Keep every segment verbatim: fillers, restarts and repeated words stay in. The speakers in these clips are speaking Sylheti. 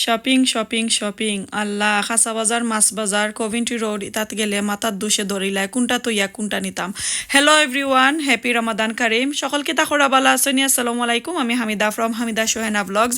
Shopping, shopping, shopping. আল্লাহ, খাসা বাজার, মাছ বাজার, কভিন্ট্রি রোড, ইতাত গেলে মাথার দুষে ধরিলায়, কোনটা তইয়া কোনটা নিতাম। Hello everyone, happy Ramadan Kareem। সকল কিতা খবর, বালা আছইন নি? আসসালামু আলাইকুম, আমি হামিদা from হামিদা সোহেনা ব্লগস।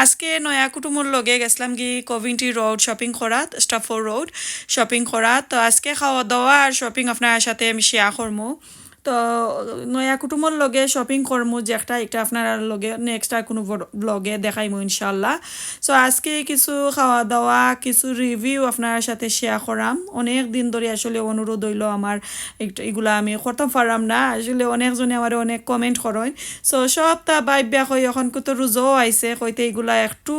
আজকে নয়া কুটুমর লগে গেছলাম কি কভিন্ট্রি রোড শপিং করাত, স্টাফোর্ড রোড শপিং করাত। তো আজকে খাওয়া দাওয়া আর শপিং আপনার সাথে আমি শেয়ার করমু। তো নয়া কুটুমর লগে শপিং করমু যে একটা, একটা আপনার লগে নেক্সট আর কোনো ব্লগে দেখাইমু ইনশাআল্লাহ। সো আজকে কিছু খাওয়া দাওয়া, কিছু রিভিউ আপনার সাথে শেয়ার করাম। অনেক দিন ধরে আসলে অনুরোধ হইলো আমার, একটু এগুলা আমি করতাম পারলাম না। আসলে অনেকজনে আমার অনেক কমেন্ট করইন। সো সবটা বাইব্যা কই, এখন কত রোজাও আইছে, কইতে এগুলা একটু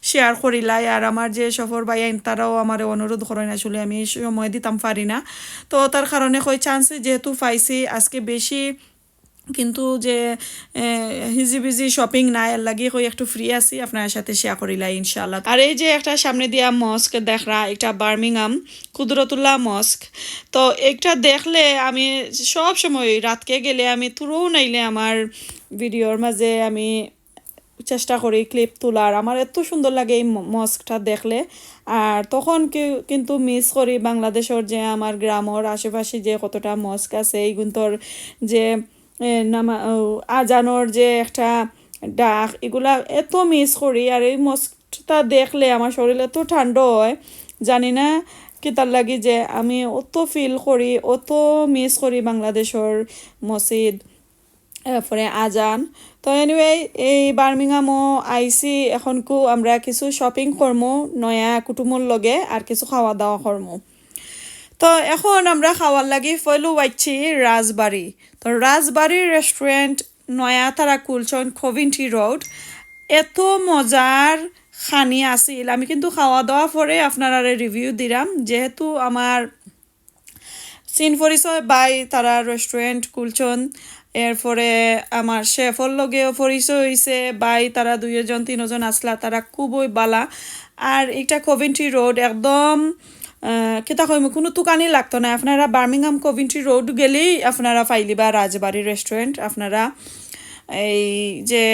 শেয়ার করিলাই। আর আমার যে সফর ভাইয়াইন, তারাও আমারে অনুরোধ করইন, আসলে আমি সময় দিতাম পারি না। তো তার কারণে কই চান্সে যেহেতু পাইছি আজকে বেশি, কিন্তু যে, এ, হিজিবিজি শপিং নাই, এর লাগি কই একটু ফ্রি আছি, আপনার সাথে শেয়ার করিলাই ইনশাআল্লাহ। আর এই যে একটা সামনে দিয়া মস্ক দেখরা, একটা বার্মিংহাম কুদরতুল্লাহ মস্ক। তো একটা দেখলে আমি সব সময় রাতকে গেলে আমি তুরো নাইলে আমার ভিডিওর মাঝে আমি চেষ্টা করি ক্লিপ তোলার। আমার এত সুন্দর লাগে এই ম-, মস্কটা দেখলে। আর তখন কি, কিন্তু মিস করি বাংলাদেশর যে আমার গ্রামর আশেপাশে যে কতটা মস্ক আছে, এইগুন্তর যে, এ, নামা-, ও, আজানর যে একটা ডাক, এগুলা এত মিস করি। আর এই মস্কটা দেখলে আমার শরীর এত ঠান্ডা হয়, জানি না কিতার লাগি যে আমি অত ফিল করি, অত মিস করি বাংলাদেশর মসজিদ, এরপরে আজান। তো এনিওয়ে, এই বার্মিংহামও আইছি, এখন কু আমরা কিছু শপিং করমু নয়া কুটুমর লগে, আর কিছু খাওয়া দাওয়া করমু। তো এখন আমরা খাওয়ার লাগি ফয়লু ওয়াইছি রাজবাড়ি। তো রাজবাড়ি রেস্টুরেন্ট নয়া তারা খুলছইন কভিন্ট্রি রোড। এত মজার খানি আছিল, আমি কিন্তু খাওয়া দাওয়া পরে আপনারারে রিভিউ দিলাম, যেহেতু আমার চিন পরিচয় ভাই তারা রেস্টুরেন্ট খুলছইন। এরপরে আমার শেফর লগেও পরিচয় হইছে, ভাই তারা দুইজন তিনজন আসলা, তারা খুবই বালা। আর এটা কভিন্ট্রি রোড একদম, আহ, কিতা কইমু, কোনো তুকানি লাগতো না। আপনারা বার্মিংহাম কভিন্ট্রি রোড গেলেই আপনারা পাইলিবা রাজবাড়ি রেস্টুরেন্ট। আপনারা এই যে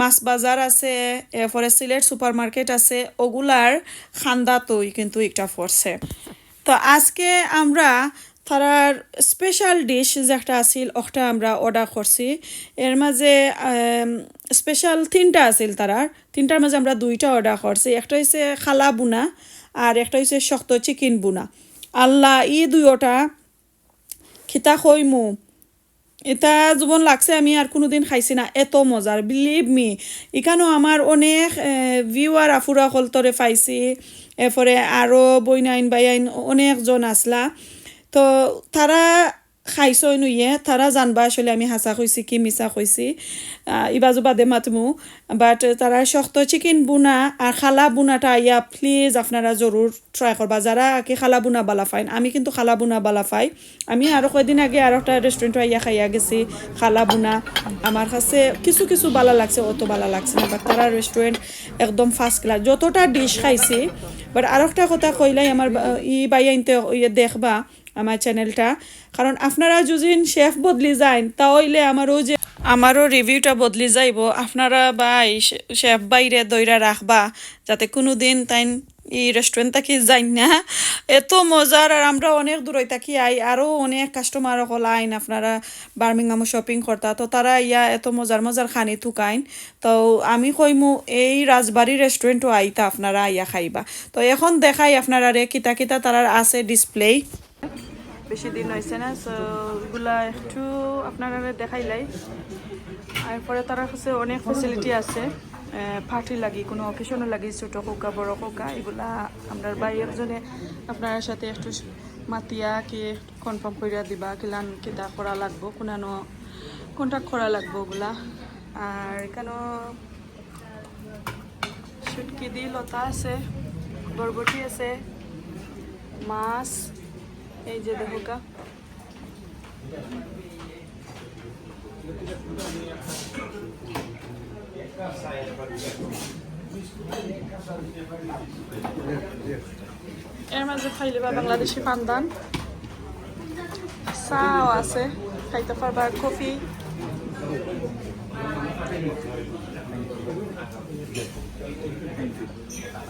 মাছ বাজার আছে, এরপরে সিলেট সুপার মার্কেট আছে, ওগুলার খান্দাতই কিন্তু একটা পড়ছে। তো আজকে আমরা তারার স্পেশাল ডিশ যেটা আছিল, ওটা আমরা অর্ডার করছি। এর মাঝে, আম, স্পেশাল তিনটা আছিল তারার, তিনটার মাঝে আমরা দুইটা অর্ডার করছি। একটা হইছে খালা বুনা, আর একটা হইছে শক্ত চিকেন বুনা। আল্লাহ, ই দুইটা কিতা কইমু, এটা জীবন লাগছে, আমি আর কোনোদিন খাইছি না, এত মজার, বিলিভ মি। এখানেও আমার অনেক, এ, ভিউয়ার আফুরা কলতরে পাইছি, এরপরে আরও বইনাইন বাইয়াইন অনেকজন আসলা। তো তারা খাইছইন নুইয়ে, তারা জানবা আসলে আমি হাছা কইছি কি মিছা কইছি। আহ, ইবাজু বাদে মাতমু, বাট তারা শক্ত চিকেন বুনা আর খালা বুনাটা আইয়া প্লিজ আপনারা জরুর ট্রাই করবা, যারা আর কি খালা বুনা বালা পাইন। আমি কিন্তু খালা বুনা বালা পাই। আমি আরো কয়দিন আগে আরো একটা রেস্টুরেন্টে আইয়া খাইয়া গেছি খালা বুনা। আমার কাছে কিছু কিছু বালা লাগছে, অত বালা লাগছে না, বাট তারা রেস্টুরেন্ট একদম ফার্স্ট ক্লাস, যতটা ডিশ খাইছি। বাট আরো একটা কথা কইলাই, আমার বা-, ই বাইয়াইন্তে ইয়ে দেখবা আমার চ্যানেলটা, কারণ আপনারা যদি শেফ বদলি যাইন, তা হইলে আমারও যে, আমারও রিভিউটা বদলি যাইব। আপনারা ভাই শে-, শেফ বাইরে দইরা রাখবা, যাতে কোনো দিন তাইন ই রেস্টুরেন্ট থাকি যাইন না। এত মজার, আর আমরা অনেক দূরই থাকি আই, আরও অনেক কাস্টমার অকল আইন আপনারা বার্মিংহামও শপিং করতা, তো তারা ইয়া এত মজার মজার খানি তুকাইন। তো আমি কইমু এই রাজবাড়ি রেস্টুরেন্টও আইতা, আপনারা আইয়া খাইবা। তো এখন দেখাই আপনারারে কিতা কিতা তারার আছে ডিসপ্লে। বেশি দিন হয়েছে না, সো এগুলা একটু আপনারা দেখাইলাই। আর পরে তার কাছে অনেক ফ্যাসিলিটি আছে, পার্টি লাগি, কোনো অকেশনও লাগি, ছোটো খোকা, বড় খোকা, এগুলা আমরা ভাই একজনে আপনার সাথে একটু মাতিয়া কি কনফার্ম করিয়া দিবা, কিলান কিতা করা লাগবো, কোনানো কন্ট্যাক্ট করা লাগবো ওগুলা। আর এখানেও শুটকি দি লতা আছে, বরবটি আছে, মাছ, এই যে দেখো কা। এর মাঝে খাইলে বা বাংলাদেশি পান্দান, চাও আছে, খাইতে পারবা, কফি।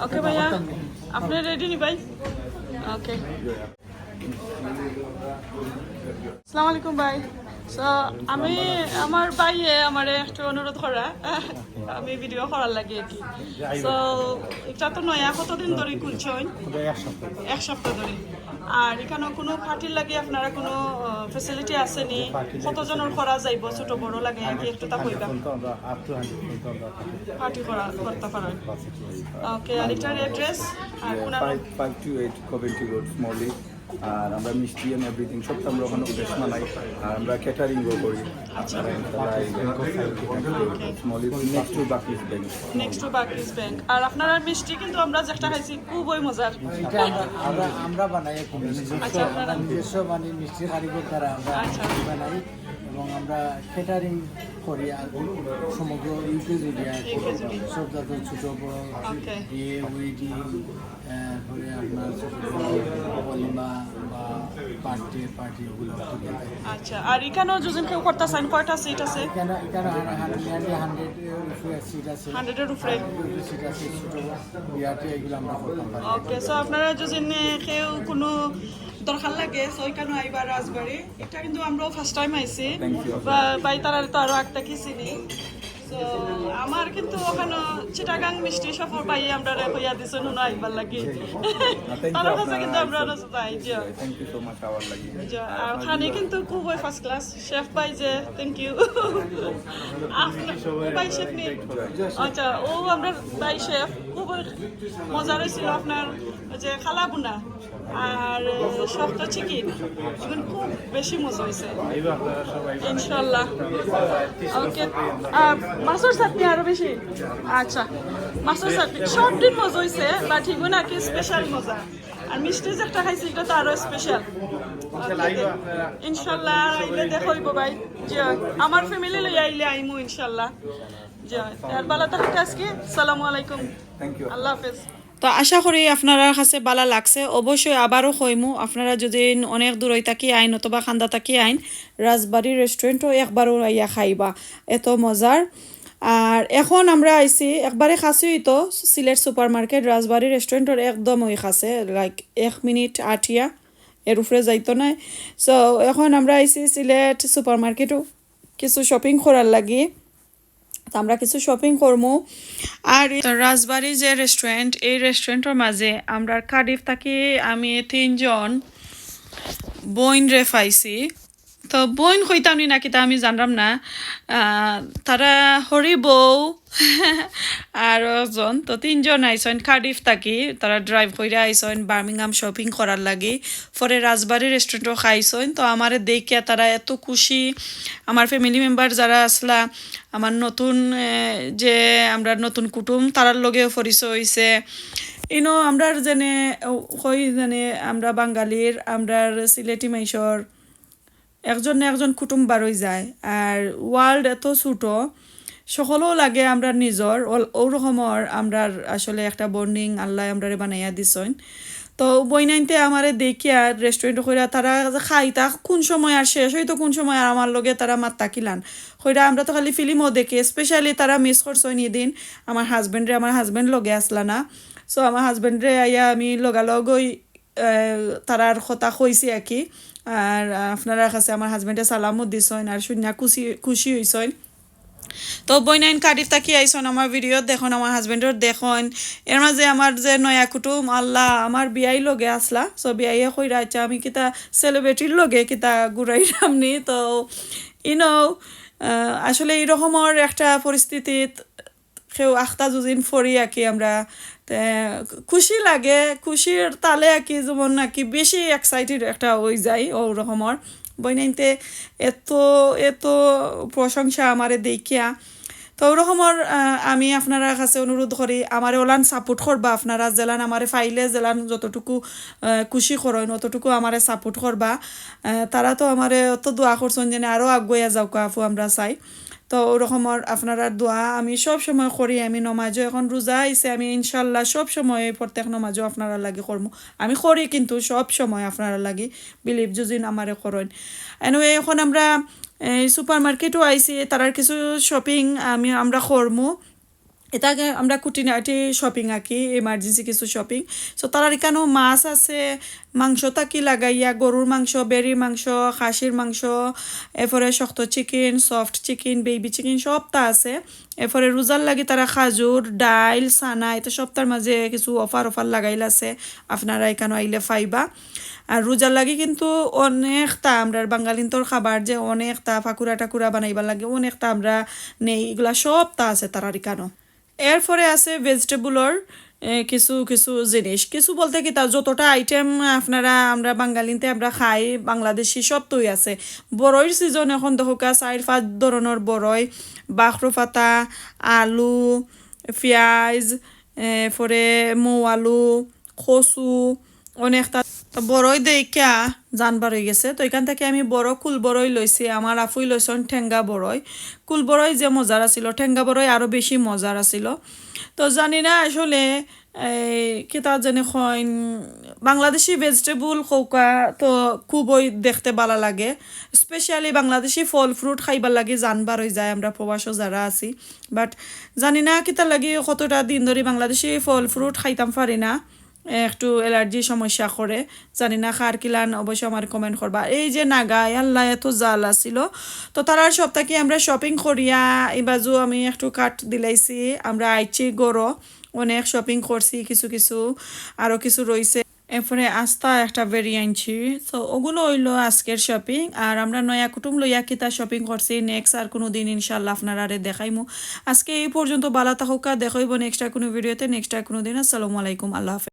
ওকে ভাইয়া, আপনি রেডি নি ভাই? ওকে। আসসালামু আলাইকুম ভাই। So আমি, আমার ভাইয়ে আমারে একটু অনুরোধ করা, আমি ভিডিও করার লাগি আর কি। So এটা তো নয়া, কতদিন ধরে খুলছইন? এক সপ্তাহ ধরে। আর এখানে কোনো পার্টির লাগি আপনারা কোনো ফ্যাসিলিটি আছে নি? কতজনর করা যাইব, ছোট বড় লাগে আর কি, একটু তা কইবা। পার্টি করা, করতে পারেন। ওকে, আর এটার অ্যাড্রেস আর কোন? Five, five two eight Coventry Road, Smalley। আর আমরা মিষ্টি and everything সব তো আমরা ওখানে ফ্রেশ বানাই। আর আমরা ক্যাটারিংও করি। আচ্ছা। আপনারা ইনশাআল্লাহ আইবেন। Smalley, next to Barclays Bank। Next to Barclays Bank। আর আপনারার মিষ্টি কিন্তু আমরা যেটা খাইছি, খুবই মজার। এটা আমরা, আমরা, আমরা বানাই এখন। আচ্ছা, আপনারা নিজস্ব মানে মিষ্টির কারিগর দ্বারা আমরা আচ্ছা। বানাই এবং আমরা ক্যাটারিং করি আর সমগ্র ইউকে জুড়ে আর কি। ইউকে জুড়ে। সব জাতের ছোট বড়, ওকে। বিয়ে, ওয়েডিং, তারপরে আপনার ছোট বড় ওয়ালিমা বা বার্থডে পার্টি ওগুলো করতে পারি। আচ্ছা, আর এখানেও যদি কেউ করতে চান, কয়টা সিট আছে? এখানে, এখানে হান্ড্রেড, হান্ড্রেড উপরে সিট আছে। হান্ড্রেডের উপরে? হান্ড্রেডের উপরে সিট আছে, ছোট বিয়াতে এগুলো আমরা করতাম পারি। ওকে, so আপনারা যদি নে-, কেউ কোনো দরকার লাগে, so এখানে আইবা রাজবাড়ি। এটা কিন্তু আমরাও ফার্স্ট টাইম আইছি। Thank you। বা-, ভাই তারারে তো আরো আগ থাকি চিনি। So আমার কিন্তু ওখানে চিটাগাং মিষ্টি সফর ভাই আমরারে কইয়া দিছে নুন আইবার লাগি। Thank you তার কাছে কিন্তু আপনারা আমরা আইছেন। আরো যাই, জি। Thank you so much, আমার লাগি। জি, আর আর আপনার খানি জন্য কিন্তু খুবই ফার্স্ট ক্লাস। শেফ ভাই যে, থ্যাংক ইউ। আপনার ভাই শেফ নি? আচ্ছা, ও আমরার ভাই শেফ। খুবই মজা হয়েছিল আপনার ওই যে খালা বুনা আর শক্ত চিকেন, এগুলো খুব বেশি মজা হয়েছে। ইনশাল্লাহ। ওকে। আর মাছের চাটনি আরো বেশি। আচ্ছা, মাছের চাটনি সব দিন মজা হয়েছে, বাট এগুলো নাকি স্পেশাল মজা। আর মিষ্টি যেটা খাইছি, এটা তো আরো স্পেশাল। ইনশাল্লাহ আইলে দেখা হইব ভাই। জি, আমার ফ্যামিলি লই আইলে আইমু ইনশাল্লাহ। জি, আর ভালো থাকতে আজকে। সালামু আলাইকুম। Thank you। আল্লাহ হাফেজ। তো আশা করি আপনারার কাছে ভালা লাগছে। অবশ্যই আবারও কইমু, আপনারা যদি অনেক দূরই থাকি আইন অথবা খান্দা থাকি আইন, রাজবাড়ি রেস্টুরেন্টও একবারও আইয়া খাইবা, এত মজার। আর এখন আমরা আইছি একবারে কাছেই তো, সিলেট সুপার মার্কেট রাজবাড়ি রেস্টুরেন্টর একদম ওই কাছে, লাইক এক মিনিট আটিয়া, এর উপরে যাইতো নায়। So এখন আমরা আইছি সিলেট সুপার মার্কেটও কিছু শপিং করার লাগি। তো আমরা কিছু শপিং করমু। আর এই রাজবাড়ি যে রেস্টুরেন্ট, এই রেস্টুরেন্টর মাঝে আমরা কার্ডিফ থাকি আমি তিনজন বইনরে পাইছি। তো বইন কইতাম নি নাকি তা আমি জানলাম না। আহ, তারা হরি বউ আর একজন, তো তিনজন আইছইন কার্ডিফ থাকি। তারা ড্রাইভ কইরা আইছইন বার্মিংহাম শপিং করার লাগি। পরে রাজবাড়ি রেস্টুরেন্টও খাইছইন। তো আমারে দেখিয়া তারা এত খুশি। আমার ফ্যামিলি মেম্বার যারা আসলা, আমার নতুন, এ, যে আমরা নতুন কুটুম, তারার লগেও পরিচয় হইছে। ইনো আমরার যেনে, ও, কই যেনে আমরা বাঙালির, আমরার সিলেটি মাইনষর একজন না একজন কুটুম বারই যায়। আর ওয়ার্ল্ড এত ছোট, সকলও লাগে আমরার নিজর, ওল-, ওরকমর আমরার আসলে একটা বন্ডিং আল্লাহ আমরারে বানাইয়া দিছইন। তো বইনাইন্তে আমারে দেখিয়া রেস্টুরেন্ট কইরা তারা খাইতা কোন সময় আর শেষ হইতো কোন সময় আর আমার লগে তারা মাত তাকিলান। কইরা আমরা তো খালি ফিল্মও দেখি, স্পেশালি তারা মিস করছইন ইদিন আমার হাজবেন্ডরে, আমার হাজবেন্ড লগে আসলা না। So আমার হাজবেন্ডরে আইয়া আমি লগালগই আহ, তারার কথা কইছি আর কি। আর আপনারার কাছে আমার হাজবেন্ডে সালামও দিছইন, আর শুনিয়া খুশি, খুশি হইছইন। তো বইনাইন কার্ডিফ থাকি আইছইন আমার ভিডিও দেখইন, আমার হাজবেন্ডর দেখইন। এর মাঝে আমার যে নয়া কুটুম, আল্লাহ, আমার বিয়াই লগে আসলা। So বিয়াইয়ে কইরা, "আচ্ছা, আমি কিতা সেলিব্রিটির লগে কিতা ঘুরাইলাম নি?" তো, you know, আহ, আসলে এই রকমর একটা পরিস্থিতিত কেউ আখতা যুদিন ফড়ি আর কি আমরা, তে, খুশি লাগে, খুশির তালে আর কি, যেমন আর কি বেশি এক্সাইটেড একটা হই যাই, ওরকমর। বইনাইন্তে এত, এত প্রশংসা আমারে দেখিয়া। তো ওরকমর, আহ, আমি আপনারার কাছে অনুরোধ করি, আমারে ওলান সাপোর্ট করবা আপনারা, যেলান আমারে ফাইলে, যেলান যতটুকু, আহ, খুশি করইন, অতটুকু আমারে সাপোর্ট করবা। আহ, তারা তো আমারে অত দোয়া করছইন যেন আরও আগুয়াইয়া যাউক্কা আপু, আমরা চাই। তো ওরকমর আপনারার দোয়া আমি সব সময় করি, আমি নমাজও এখন রোজা আইছে, আমি ইনশাল্লাহ সব সময় প্রত্যেক নমাজও আপনারার লাগি করমু। আমি করি কিন্তু সব সময় আপনারার লাগি, বিলিভ যুদিন আমারে করইন। Anyway, এখন আমরা এই সুপার মার্কেটও আইছি, তারার কিছু শপিং আমি, আমরা করমু। এটাকে আমরা খুঁটিনাটি শপিং আর কি, ইমার্জেন্সি কিছু শপিং। সো তারার ইকানো মাছ আছে, মাংস থাকি লাগাইয়া, গরুর মাংস, বেড়ির মাংস, খাসির মাংস, এরপরে শক্ত chicken, soft chicken, baby chicken, সবটা আছে। এরপরে রোজার লাগি তারা খাজুর, ডাইল, চানা, এটা সবটার মাঝে কিছু অফার অফার লাগাইল আছে, আপনারা ইকানো আইলে পাইবা। আর রোজার লাগি কিন্তু অনেকটা আমরার বাঙালিন্তর খাবার যে অনেকটা ফাকুরা টাকুরা বানাইবার লাগে, অনেকটা আমরা নেই, এগুলা সবটা আছে তারার ইকানো। এরপরে আছে ভেজিটেবলর কিছু কিছু জিনিস, কিছু বলতে কিতা, যতটা আইটেম আপনারা, আমরা বাঙালিন্তে আমরা খাই, বাংলাদেশি সবটাই আছে। বড়ইর সিজন এখন দেখউক্কা, চাইর পাঁচ ধরনর বড়ই, বাখরো পাতা, আলু, পিয়াজ, এরপরে মৌ আলু, কচু, অনেকটা। তো বড়ই দেখিয়া জান বার অই গেছে। তো ইকান থাকি আমি বড় কুল বড়ই লইছি, আমার আফুই লইছইন টেঙ্গা বড়ই। কুল বড়ই যে মজার আছিল, টেঙ্গা বড়ই আরও বেশি মজার আছিল। তো জানি না আসলে এই কিতা জানি কইন, বাংলাদেশি ভেজিটেবল কউক্কা তো খুবই দেখতে ভালা লাগে। স্পেশালি বাংলাদেশি ফল ফ্রুট খাইবার লাগি জান বার অই যায় আমরা প্রবাসো যারা আছি। বাট জানি না কিতার লাগি কতটা দিন ধরি বাংলাদেশি ফল ফ্রুট খাইতাম পারি না, একটু অ্যালার্জি সমস্যা করে। জানি না কার কিলান, অবশ্যই আমারে কমেন্ট করবা। এই যে নাগা, আল্লাহ, এত জাল আছিল। তো তারার সব থাকি আমরা শপিং করিয়া এই বাজু আমি একটু কাট দিলাইছি। আমরা আইছি ঘরো, অনেক শপিং করছি, কিছু কিছু আরও কিছু রইছে। এরপরে আস্তা একটা বেড়ি আনছি। তো ওগুলো অইলো আজকের শপিং। আর আমরা নয়া কুটুম লইয়া কিতা শপিং করছি, নেক্সট আর কোনো দিন ইনশাআল্লাহ আপনারারে দেখাইমু। আজকে এই পর্যন্ত, ভালা থাকউক্কা, দেখা অইবো নেক্সট আর কোনো ভিডিওতে, নেক্সট আর কোনো দিন। আসসালামু আলাইকুম, আল্লাহ হাফেজ।